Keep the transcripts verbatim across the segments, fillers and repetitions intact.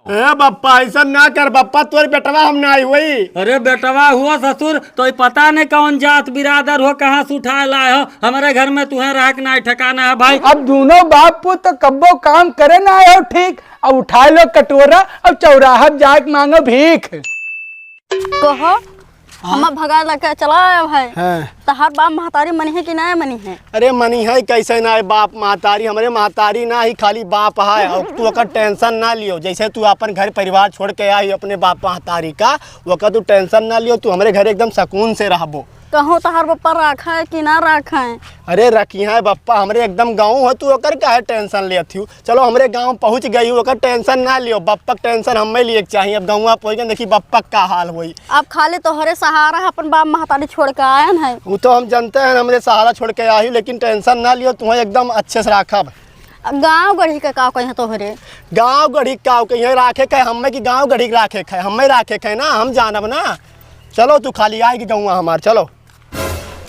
ए बप्पा, ऐसा ना कर बप्पा, तोर बेटवा हम नाहीं होई। अरे बेटवा हुआ ससुर, तो ई पता नहीं कौन जात बिरादर हो, कहाँ से उठाए लाए हो। हमरे घर में तुहें रहक नाहीं ठिकाना है भाई। अब दूनों बाप पुत तो कब्बो काम करे नाहीं हो ठीक, अब उठाए लो कटोरा, अब चौराहा पे जाके मांगो भीख। कहो, हाँ? हमें भगा लगा चला आया है। हाँ। तहार बाप महतारी मनी है कि नाहीं मनी है? अरे मनी है, कैसे नाहीं, बाप महतारी, हमरे महतारी नाहीं, खाली बाप है। और तू ओकर tension ना लियो, जैसे तू अपन घर परिवार छोड़ के आई अपने बाप महतारी का, ओकर तू tension ना लियो, तू हमरे घर एकदम सुकून से रहबो। कहूँ तहार बप्पा राखा है कि ना राखा है? अरे रखी है बप्पा, हमरे एकदम गाँव हो, तू ओकर काहे tension लेत हियो? चलो, हमरे गाँव पहुँच गई, ओकर tension ना लियो, बप्पक tension हमें लिए के चाहिए। अब गौवा पहुँच गए, देखी बप्पक का हाल होई। अब खाली तोहरे सहारा अपन बाप महतारी छोड़ के आयन है। वो तो हम जानते हैं, हमरे सहारा छोड़ के आई, लेकिन tension ना लियो, तुम्हें एकदम अच्छे से राखब। गाँव गढ़ी के का कहीं तोहरे? गाँव गढ़ी का कहीं राखे के हमें कि गाँव गढ़ी के राखे के हमें राखे के ना, हम जानब ना। चलो, तू खाली आए कि गौवा हमार, चलो।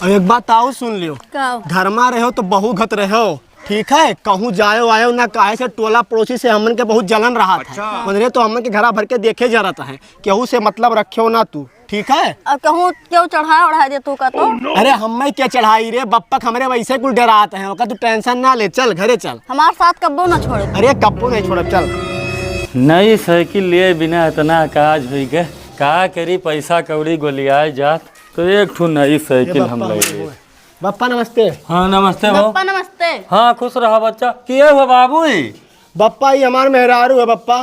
और एक बात आऊ सुन लियो, का? घर में रहो तो बहू घत रहो, ठीक है, कहूँ जायो आयो ना, काहे से टोला पड़ोसी से हमन के बहुत जलन रहत है। अच्छा। उधरे तो हमन के घरा भर के देखे जरत है, केहू से मतलब रखियो ना तू, ठीक है? अब कहूँ केहू चढ़ाए ओढ़ाए दे तू का तो? अरे हमें क्या चढ़ाई रे, बप्पक हमरे वैसे कुल डरात है, ओका तू tension ना ले, चल घरे चल। हमार साथ कब्बो ना छोड़े। अरे कब्बो नहीं छोड़ब, चल। नई साइकिल लिए बिना इतना काज होई गए, का करी, पैसा कौड़ी गोलियाए जात, तो एक ठो नई ए साइकिल हम बप्पा, ले लिए। बप्पा नमस्ते। हाँ, नमस्ते हो। बप्पा नमस्ते। हाँ, खुश रहा बच्चा। के हो बाबू ई? बप्पा, ई हमार मेहरारू है बप्पा।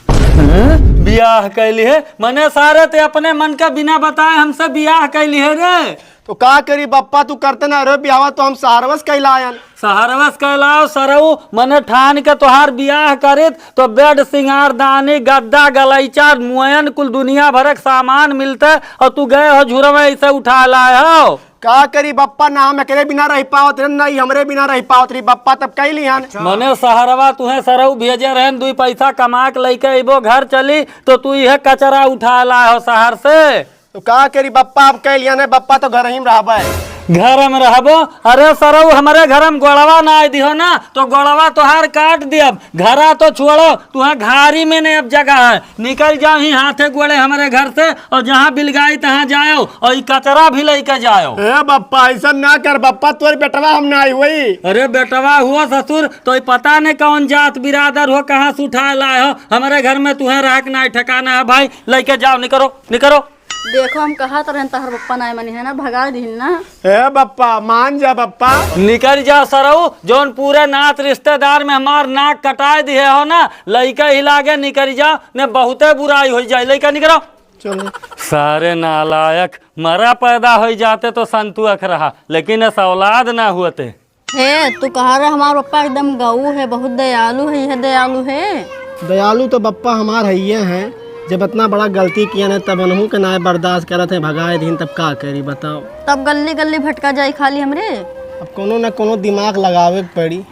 हैं? बियाह कैली है? मने सारे ते अपने मन का बिना बताए हमसे बियाह कैली है रे। तो का करी बप्पा, तू करते ना रहो बियाहवा तो हम सहरवस कैलायन। सहरवस कैलाओ सरऊ, मने ठान के तोहार बियाह करित तो bed, सिंगारदानी, गद्दा, गलैचा, मुयन, कुल दुनिया भरक सामान मिलते और तू गए हो झुरवे ऐसे उठा लाए हो। का करी बप्पा, ना हम एकरे बिना रह पावत रहे, ना ई हमरे बिना रह पावत रही बप्पा, तब कैली हन। मने सहरवा तुहें सरऊ भेजे रहन, दुई पैसा कमा के लइके अइबो घर चली, तो तू इहे कचरा उठा लाए हो सहर से। तो का करी बप्पा, अब कैली हन बप्पा, तो घर ही में रहबे। घर में रहबो? अरे सरऊ, हमरे घर में गोड़वा ना आए दिहो ना, तो गोड़वा तोहार काट दियब। घरा तो छोड़ो, तुहें घारी में नहीं अब जगह है। निकल जाओ ही हाथे गोड़े हमरे घर से, और जहाँ बिलगाई तहाँ जाओ, और ई कचरा भी लइके जाओ। ए बप्पा, ऐसा ना कर बप्पा, तोर बेटवा हम ना आई हुई। अरे बेटवा हुआ ससुर, तो ई पता नहीं कौन जात बिरादर हो, कहाँ से उठाए लाए हो। हमरे घर में तुहें रहक नाहीं ठिकाना है भाई, लइके जाओ, निकरो, निकरो। देखो, हम कहत रहन तहर बप्पा नाय मनी है ना, भगा दीन ना। ए बप्पा, मान जा बप्पा। निकल जा सरऊ, जौन पूरे नात रिश्तेदार में हमार नाक कटाए दिहे हो ना, लइका ही लागे, निकल जा, ने बहुते बुराई हो जाए, लइका निकलो। चलो। सारे नालायक, मरा पैदा हो जाते तो संतुअख रहा, लेकिन इस औलाद ना हुअते। हे, तू कहा रहे हमार पप्पा एकदम गऊ है, बहुत दयालु है, यह दयालु है। दयालु तो पप्पा हमार हइये हैं, जब इतना बड़ा गलती किया है तब उनहू के नाय बर्दाश्त करत है, भगाए दीन, तब का करी बताओ। तब गल्ली गल्ली भटका जाई खाली हमरे। अब कोनो ना कोनो दिमाग लगावे के पड़ी।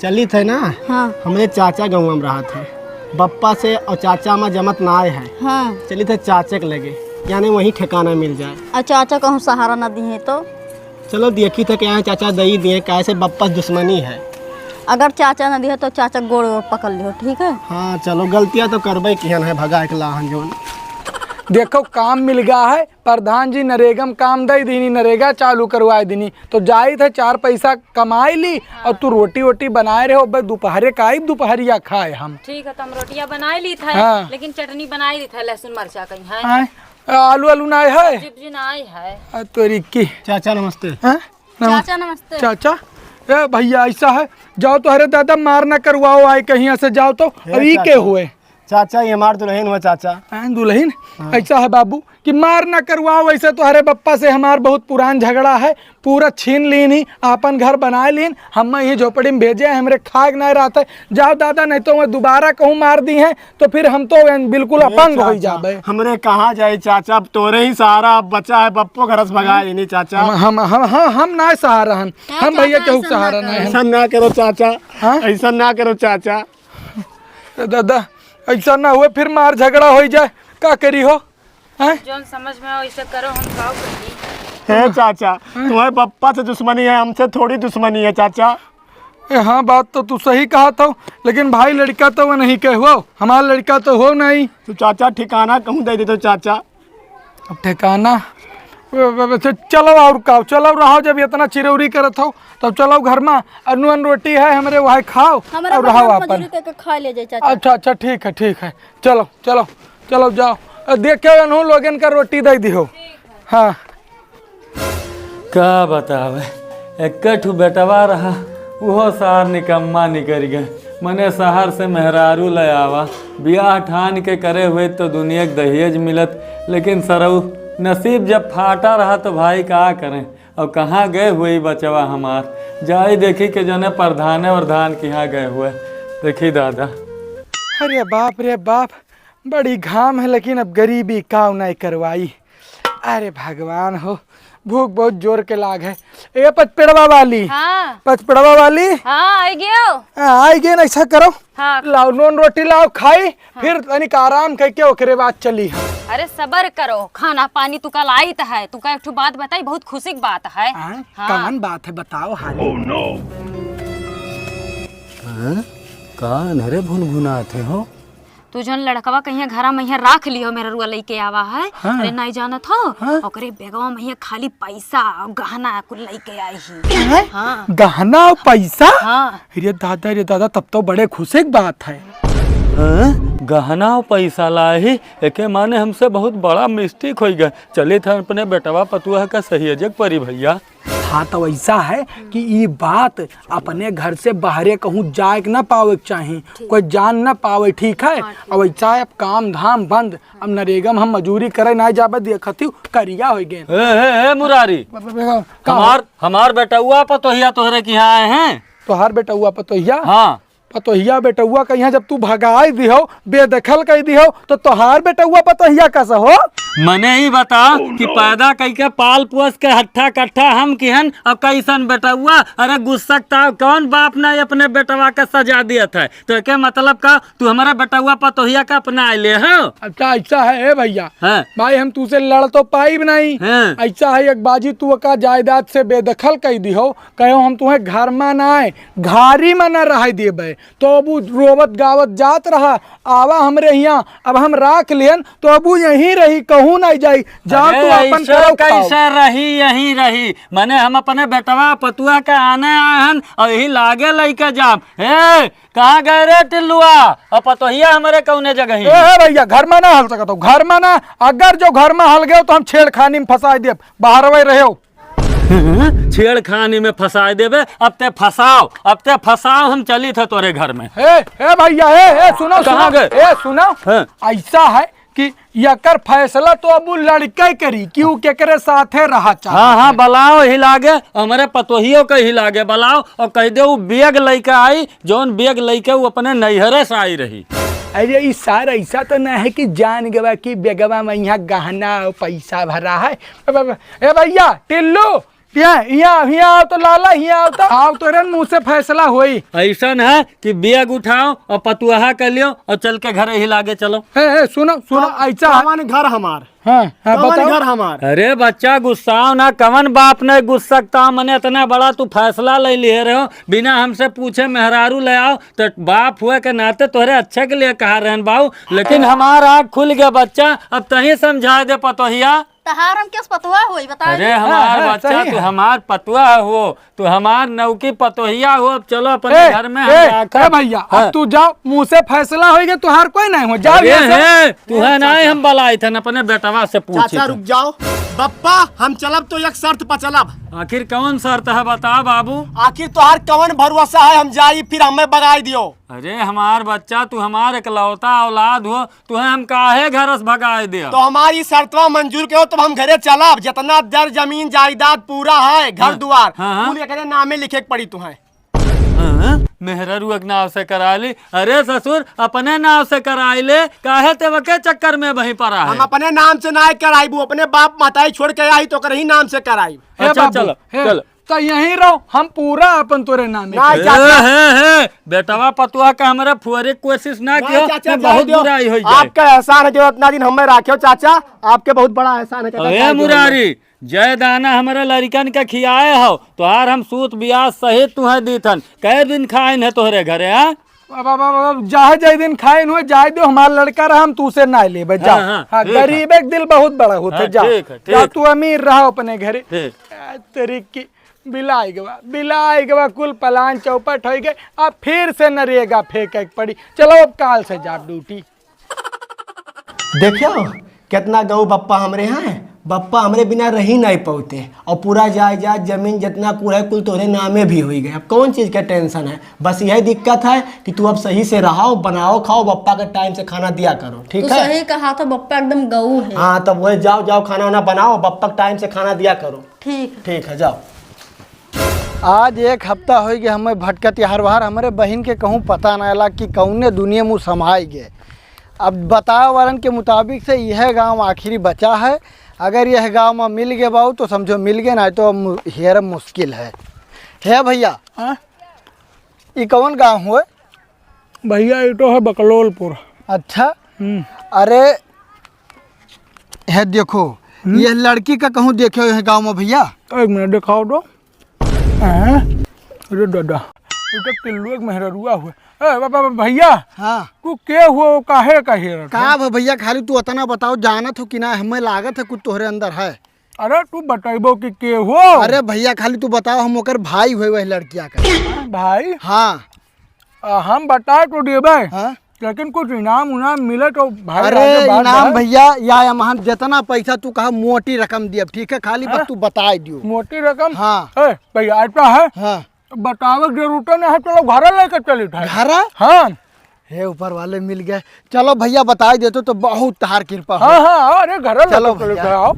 चलित है ना, हाँ। हमरे चाचा गौवा में रहत है, बप्पा से और चाचा में जमत ना आए है। हाँ। चलित है चाचा के लगे, यानी वहीं ठिकाना मिल जाए। और चाचा कहूँ सहारा ना दिहे तो? चलो देखी थे क्या है चाचा दई दिए, काहे से बप्पा से दुश्मनी है। अगर चाचा ना दिए तो चाचा गोड़ ओड़ पकड़ लियो, ठीक है? हाँ चलो, गलतियाँ तो करबे किहन है, भगा के लाहन जोन। देखो काम मिल गया है, प्रधान जी नरेगा में काम दई दीनी, नरेगा चालू करवाए दीनी, तो जाई थे चार पैसा कमाई ली और तू रोटी वोटी बनाए रहो, अब दोपहरे का आई दोपहरिया खाए हम। ठीक है, तो हम रोटियां बनाए ली थे, हाँ। लेकिन चटनी बनाए ली थे, लहसुन मरचा कहीं है। आए, आलू आलू ना आए है? सब्जी उब्जी ना आई है। आ, तोरी की। चाचा नमस्ते। हाँ? नमस-, चाचा नमस्ते। चाचा, ए भैया ऐसा है, जाओ तो अरे दादा मार ना करवाओ, आए कहीं से जाओ तो। ए अब ई के चाचा। हुए? चाचा, ये हमार दुल्हन हुआ चाचा। हाँ, दुल्हन? हाँ। ऐसा है बाबू कि मार ना करवाओ, वैसे तो अरे बप्पा से हमार बहुत पुरान झगड़ा है, पूरा छीन लीन ही, आपन घर बनाए लीन, हम यही झोपड़ी में भेजे हैं, हमरे खाए के नहीं रहते। जाओ दादा, नहीं तो मैं दोबारा कहूँ मार दी हैं, तो फिर हम तो बिल्कुल ए अपंग हो चाचा, जाबे। हमरे कहाँ जाए चाचा, अब तोरे ही सहारा अब बचा है, बप्पो घर से भगाए नहीं चाचा। हम, हम, हम, हम, हम ना सहारा हन, हाँ, हम भैया चाचा, केहू ऐसा सहारा ना नहीं हन। ऐसा ना करो चाचा, हाँ? ऐसा ना करो चाचा। ए दादा, ऐसा ना हुए, फिर मार झगड़ा हो जाए, का करी हो? हैं? जौन समझ में आओ, ऐसे करो, हम का करी? हे चाचा, तुम्हारे पप्पा से दुश्मनी है, हमसे थोड़ी दुश्मनी है चाचा। ए, हाँ, बात तो तू सही कहत हो, लेकिन भाई, लड़का तो वो नहीं के हो, हमार लड़का तो हो नहीं। तो चाचा, ठिकाना कहूँ दे देतो चाचा। अब ठिकाना, वे-, वे-, वे-, चलो और का, चलो रहो, जब इतना चिरौरी करत हो, तब चलो घर में, अन्न अन्न रोटी है हमरे, वही खाओ हमरा और रहो मजूरी अपन। करके खा ले जाए चाचा। अच्छा, अच्छा, ठीक है, ठीक है, चलो, चलो, चलो जाओ। अ, देखे अनहु लोगन का रोटी दे दिहो। हाँ। का बतावे, एक्के ठू बेटवा रहा, उहो सार निकम्मा निकरि गए। मने शहर से मेहरारू ले आवा, बियाह ठान के करे हुए तो दुनिया के दहेज मिलत, लेकिन सरऊ नसीब जब फाटा रहा तो भाई का करें। और कहाँ गए हुए ई बचवा हमार, जाई देखी के जने प्रधाने वरधान के यहाँ गए हुए। देखी दादा। अरे बाप रे बाप, बड़ी घाम है, लेकिन अब गरीबी काव नहीं करवाई। अरे भगवान हो, भूख बहुत जोर के लाग है। ए पचपेड़वा वाली, हाँ। पचपेड़वा वाली। हाँ, आई गयो। हाँ, आई गयो ना, ऐसा करो। हाँ। लाओ, नून रोटी लाओ, खाई, हाँ। फिर तनिक आराम करके ओकरे बाद चली हम। अरे सबर करो, खाना पानी तू कल आइत है, तू का एक ठो बात बताई, बहुत खुशी की बात है। हाँ, हाँ। कौन बात है, बताओ हाली। हाँ? का अनहरे भुनभुनात है हो? तू जौन लड़कवा कहिया घरा में यहाँ राख लियो, मेहररुआ लइके आवा है। हाँ। अरे, नहीं जानत हो? हाँ। ओकरे बेगवा में यहाँ खाली पैसा और गहना कुल लइके आई ही। हैं? हाँ। गहना और पैसा? हाँ। अरे दादा, अरे दादा, तब तो बड़े खुशी की बात है। हाँ? गहना और पैसा लाई ही, एके माने हमसे बहुत बड़ा mistake होइ गए। चलित है अपने बेटवा पतुआ का सहेजे के परी भैया। हाँ, तो ऐसा है कि ई बात अपने घर से बाहरे कहूँ जाए के ना पावे के चाही, ठीक। कोई जान ना पावे, ठीक है? हाँ, ठीक। अब ऐसा है, अब काम धाम बंद, अब नरेगा में हम मजूरी करे ना जाबे, देखत ही करिया होइ गए। ए, ए, ए, मुरारी, ब-, ब-, ब-, का? हमार, हमार बेटउआ पतोहिया तोहरे के यहाँ आए हैं। तोहार बेटउआ पतोहिया? हाँ। पतोहिया बेटउआ कहिया जब तू भगाई दिहो, बेदखल कई दिहो, तो तोहार बेटउआ पतोहिया कस हो? मने ई बता कि पैदा कई के पाल पोस के हट्ठा कट्ठा हम किहन, अब कैसन बेटउआ? अरे गुस्सक ताव, कौन बाप ना अपने बेटवा के सजा दियत है? तो एके मतलब का तू हमारा बेटउआ पतोहिया का अपना ले हो? अच्छा, ऐसा है ए भैया, हाँ। भाई हम तू से लड़ तो पाइब नहीं। हाँ। ऐसा है एक बाजी तू का जायदाद से बेदखल कई दिहो, कहो हम तुम्हें घर में ना आए, घारी में ना रह देबे। तो अब उ रोवत गावत जात रहा, आवा हमरे हियाँ, अब हम राख लेन, तो अब उ यहीं रही, कहूँ नहीं जाई। जाओ अरे तू अपन ऐसे करो खाओ। कैसे रही, यहीं रही? मने हम अपने बेटवा पतुआ के आने आए हन और यही लागे लइके जाम। ए, कहाँ गए रे टिल्लुआ? और पतोहिया हमरे कौने जगह ही? ए, ए भैया, घर में ना हल सकत हो, घर में ना। अगर जो घर में हल गए तो हम छेड़खानी में फंसाई देब, बाहरवे रहो। छेड़खानी में फंसाए देबे, अब ते फंसाओ, अब ते फंसाओ, हम चलित है तोरे घर में। ए, ए भैया, ए, ए, सुनो, कहाँ सुनो, गए? ए, सुनो। हाँ। ऐसा है कि एकर फैसला तो अब उ लड़के करी कि उ केकरे साथे रहा चाहत हाँ, हाँ, है। बलाओ ही लागे, हमरे पतोहियो के ही लागे, बलाओ और कह दे उ बेग लइके आई, जौन बेग लइके उ अपने नैहरे से आई रही। अरे, ई सार ऐसा तो ना है कि जान गवा कि बेगवा में यहाँ गहना और पैसा भरा है। अब, अब, ए भैया, टिल्लू, यहाँ, यहाँ, यहाँ आओ तो लाला, यहाँ आओ तो, आओ तो रे, मुँह से फैसला होई। ऐसन है कि बेग उठाओ और पतुआहा कर लियो और चल के घरे ही लागे चलो। ए, ए, सुनो, सुनो, कौ-, ऐसा है। कौन घर हमार? हाँ, हाँ, कौन बताओ। घर हमार? अरे बच्चा, गुस्साओ ना, कवन बाप नहीं गुस्सकता? मने इतना बड़ा तू फैसला ले लिए रहो, बिना हमसे पूछे मेहरारू ले आओ, तो बाप हुए के नाते तोहरे अच्छे के लिए कहा रहन बाऊ, लेकिन हमार आँख खुल गया बच्चा, अब तहीं समझा दे पतोहिया। तहार हम केस पतोहा होई, बता अरे दे। हमार हाँ, हाँ, बच्चा, सही तू है। हमार पतोहा हो, तू हमार नौकी पतोहिया हो, अब चलो अपने ए, घर में हम ए, राखब। ए भैया, हाँ। अब तू जाओ, मुँह से फैसला होई गया, तुहार कोई नहीं हो, जाओ अरे यहाँ से। है, तू है ना, चाचा। हम बलाई थे अपने बेटवा से पूछी चाचा थे। रुक जाओ, बप्पा, हम चलब तो एक शर्त पर चलब। आखिर कौन शर्त है, बता बाबू। आखिर तुहार कौन भरोसा है, हम जाई फिर हमें बगाई दियो। अरे हमार बच्चा, तू हमार इकलौता औलाद हो, तुहें हम काहे घर से भगाए दे? तो हमारी शर्तवा मंजूर करो, तब हम घरे चलब। जितना दर जमीन जायदाद पूरा है, घर हाँ, दुआर, हाँ, हाँ। कुल एकरे नामे लिखे के पड़ी तुहें। हाँ, हाँ, मेहररुआ के नाव से करा ली। अरे ससुर, अपने नाव से कराई ले, काहे ते वके चक्कर में वहीं पर है? हम अपने नाम से ना कराई, वो अपने बाप माताई छोड़ के आई तो ओकरे ही नाम से कराई। हे अच्छा, बाबू, चलो, हे, चलो। तो यहीं रहो, हम पूरा अपन तोरे नामे ना, करी। चाचा। हे, हे, हे, बेटवा पतुआ का हमरा फुअरे के कोशिश ना ना, कियो, चाचा, तो जाए बहुत दियो। बुराई होई जाए। आपका एहसान है जो इतना दिन हमें राख्यो, चाचा, आपके बहुत बड़ा एहसान है, चाचा, अरे जाए दियो। मुरारी, जय दाना हमरे लड़िकन के खियाए हो, तोहार हम सूत बियाज सहित तुहे दीथन। कै दिन खाइन है तोहरे घरे, हाँ? अब, अब, अब, अब, जाहे जय दिन खाइन हुए, जाए दो, हमार लड़का रहा, हम तू से ना लेबे, जा। हाँ, हाँ, हाँ, ठीक है। गरीब एक दिल बहुत बड़ा होते, हाँ, जा। ठीक है, जा, ठीक। तू अमीर रहा अपने घरे। ठीक। आ, तेरी की बिलाई गवा, बिलाई गवा, कुल प्लान चौपट होइ गए। अब फिर से नरेगा फेंके के पड़ी। चलो, अब काल से जा ड्यूटी। देखियो, कितना गऊ बप्पा हमरे हैं। बप्पा हमरे बिना रही नहीं पउते। और पूरा जायदाद, जमीन, जितना कुल है, कुल तोरे नामे भी होई गए। अब कौन चीज के टेंशन है? बस यही दिक्कत है कि तू अब सही से रहो, बनाओ, खाओ, बप्पा के टाइम से खाना दिया करो, ठीक तू है? सही कहा था, बप्पा एकदम गऊ है। हाँ, तब वही जाओ, जाओ, खाना वाना बनाओ, बप्पा के टाइम से खाना दिया करो। ठीक है। ठीक है, जाओ। आज एक हफ्ता होइ गए हमें भटकत यार वार, हमरे बहिन के कहूँ पता ना लग कि कौने दुनिया मुँह समाई गए। अब बताए वालन के मुताबिक से यह गांव आखिरी बचा है। अगर यह गांव में मिल गए बाऊ तो समझो मिल गए, नहीं तो मु-, हेर मुश्किल है। हे भैया, हाँ? ई कौन गांव हुए? भैया, ई तो है बकलोलपुर। अच्छा। हम्म। अरे, है देखो, हम्म? ये लड़की का कहूँ देखे हो यह गांव में भैया? एक मिनट, दिखाओ तो। हैं? अरे दादा, ई तो टिल्लू एक मेहररुआ हुए। ए, बा-, बा-, बा-, भैया, हाँ। तू के हुआ, वो काहे का हेरत का है? भा-, भैया, खाली तू अतना बताओ, जानत हो कि ना, हमें लागत है कुछ तोहरे अंदर है। अरे, तू बतइबो कि के हो? अरे भैया, खाली तू बताओ, हम ओकर भाई हुए वही लड़किया का। भाई? हाँ। आ, हम बताए तो देबे, हाँ? लेकिन कुछ इनाम उनाम मिले तो भाई अरे, आगे बात इनाम बढ़े। भैया, या हम, हम जितना पैसा तू कहा, मोटी रकम दियब, ठीक है? खाली बस हाँ? तू बताए दियो। मोटी रकम? हाँ। ए, भैया, ऐसा है? हाँ। बतावे के जरूरत नहीं है, चलो घरे लेके चली था। घरे? हाँ। हे ऊपर वाले मिल गए। चलो भैया, बताई देते तो बहुत तहार कृपा हो। हाँ, हाँ, अरे घरे चलो लेके चली भैया। था, आओ।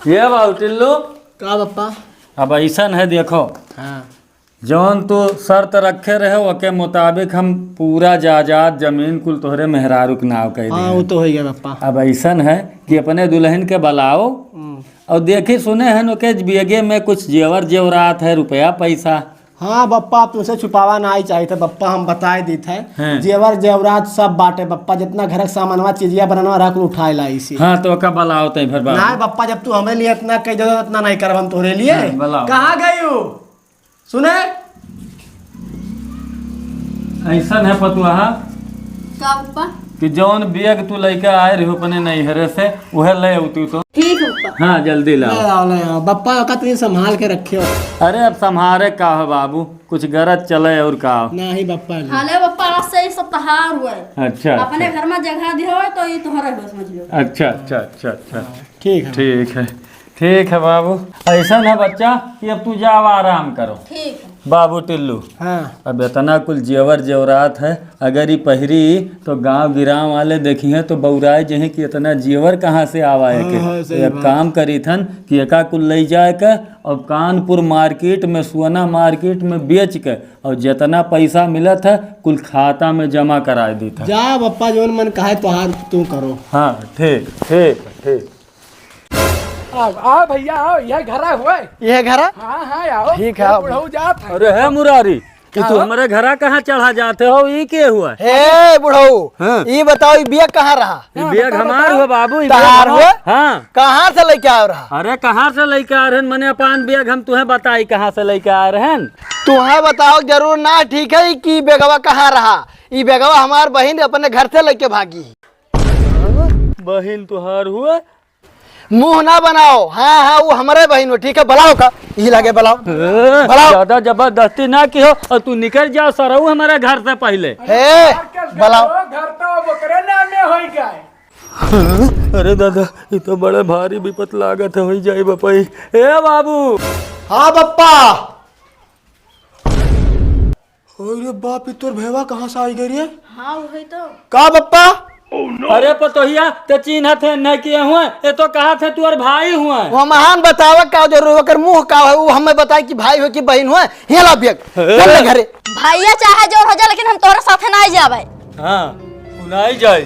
ये बाबू टिल्लू। का बप्पा? अब ऐसन है, देखो। हाँ। जौन तू शर्त रखे रहे, ओके मुताबिक हम पूरा जायदाद जमीन कुल तोहरे मेहरारू के नाव कह हाँ, दिए। वो तो हो गया बप्पा। अब ऐसन है कि अपने दुल्हन के बुलाओ हम्म। और देखी सुने हैं ओके बेगे में कुछ जेवर जेवरात है, रुपया पैसा। हाँ बप्पा, आप तुमसे छुपावा ना ही चाहिए था बप्पा, हम बताए दी थे। हाँ। जेवर जेवरात सब बाटे बप्पा, जितना घर का सामानवा चीजिया बनानवा रख उठाए लाई सी। हाँ, तो ओका बुलाओ तई फिर बाबू। ना बप्पा, जब तू हमें लिए इतना कह दे, इतना नहीं करब हम तोहरे लिए। हाँ, बुलाओ। कहाँ गई हो? सुने? ऐसन है पतुआ का पप्पा? कि जौन बेग तू लइके आए रही अपने नैहरे से, उहे ले आऊ तू तो। ठीक है पप्पा। हाँ, जल्दी लाओ। ले आओ, ले आओ। बप्पा, ओका तनी संभाल के रखियो। अरे, अब संभारे का हो बाबू, कुछ गरज चले और का हो। नहीं बप्पा, नहीं। हाँ, ले बप्पा, आज से ये सब तहार हुआ है। अच्छा, अपने अच्छा। घर में जगह दियो है तो ये तुम्हारा हुआ, समझ लो। अच्छा, अच्छा, अच्छा, अच्छा। ठीक है। ठीक है, ठीक है बाबू। ऐसा ना बच्चा कि अब तू जाओ आराम करो। ठीक है। बाबू टिल्लू, हाँ। अब इतना कुल जेवर जेवरात है, अगर ई पहिरी तो गांव गिराम वाले देखी हैं तो बौराए जहीं कि इतना जेवर कहाँ से आवा है हाँ, के। हाँ, सही तो एक बात। काम करी थन कि एका कुल ले जाए के और कानपुर मार्केट में, सोना मार्केट में बेच के और जितना पैसा मिलत है कुल खाता में जमा कराए दी थन। जा बप्पा, जौन मन कहे तोहार तू करो। हाँ, ठीक, ठीक, ठीक। आओ, आओ भैया, आओ, यह घरा हुआ है। यह घरा? हाँ, हाँ, आओ। ठीक है, ये आओ। बुढ़ऊ जात है। अरे हे मुरारी, कि का तू हो? हमारे घरा कहाँ चढ़ा जाते हो, ई के हुआ है? हे बुढ़ऊ, हाँ। ई बताओ, ई बेग कहाँ रहा? ई हाँ, बेग बताओ, हमार बताओ। हुआ बाबू, ई तहार बेग हुआ? हाँ। कहाँ से लेके आ रहा? अरे कहाँ से लेके आ रहे हैं? मने अपन बेग हम तुहे बताई कहाँ से लेके आ रहे हैं? तुहे बताओ जरूर ना, ठीक है, कि बेगवा कहाँ रहा? ई बेगवा हमार बहिन अपने घर से लेके भागी। बहिन तुहार हुआ? मुंह ना बनाओ। हाँ, हाँ, वो हमरे बहिन हो, ठीक है, बुलाओ का, ई लगे बुलाओ। ए, बुलाओ। ज्यादा जबरदस्ती ना की हो और तू निकल जाओ सरऊ हमारे घर से पहले। हे, बुलाओ। घर तो अब ओकरे नामे होई गए। अरे दादा, ये तो बड़े भारी विपत लागत है, होई जाई बपई। ए बाबू। हाँ बप्पा। अरे बाप, ई तोर भैवा कहाँ से आई गई रे? हाँ, वही तो। का बप्पा? अरे पतोहिया, ते चिन्हत है नहीं किए हुए, ये तो कहा थे तुअर भाई हुए। वो महान बतावे का जरूर, ओकर मुंह का है, वो हमें बताए कि भाई हो कि बहन हुए। हिया ला बेग, चल ले घरे। भैया चाहे जोर हो जाए, लेकिन हम तोरे साथे ना जावे। हाँ, उ नहीं जाए।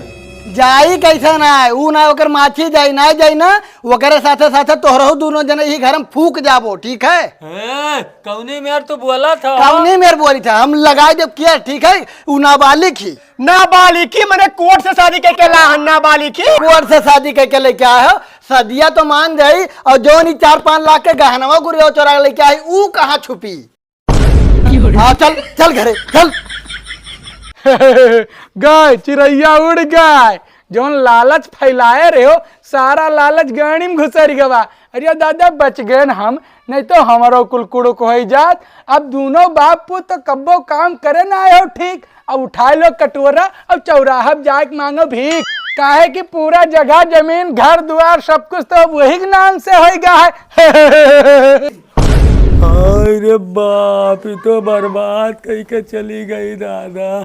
जाई कैसे ना है? ऊ ना ओकर माछी जाई, ना जाई ना, ओकरे साथे साथे तोहरहु दुनो जने ही घर में फूक जाबो, ठीक है? ए, कौनी मेर तो बोला था। कौनी मेर बोली था, हम लगाई देब केस, ठीक है? ऊ नाबालिग ही। नाबालिग ही मने कोर्ट से शादी करके ला हन, नाबालिग ही। कोर्ट से शादी करके लेके आए हो, सदिया तो मान जाई, और जौन ई चार पाँच लाख के गहनवा गुरिया चोरा के लेके आई, ऊ कहाँ छुपी? हाँ, चल, चल घरे, चल। गए, चिरैया उड़ गए। जौन लालच फैलाए रहे हो, सारा लालच गाड़ी में घुसर गवा। अरे दादा, बच गए न हम, नहीं तो हमारो कुल कुड़ुक होइ जात। अब दुनो बाप पुत तो कब्बो काम करे ना आए हो ठीक। अब उठाए लो कटोरा, अब चौराहा पे जाके मांगो भीख। काहे कि पूरा जगह जमीन, घर दुआर, सब कुछ तो अब वही के नाम से होइ गया है। हाय रे बाप, ई तो बर्बाद कई के चली गई दादा।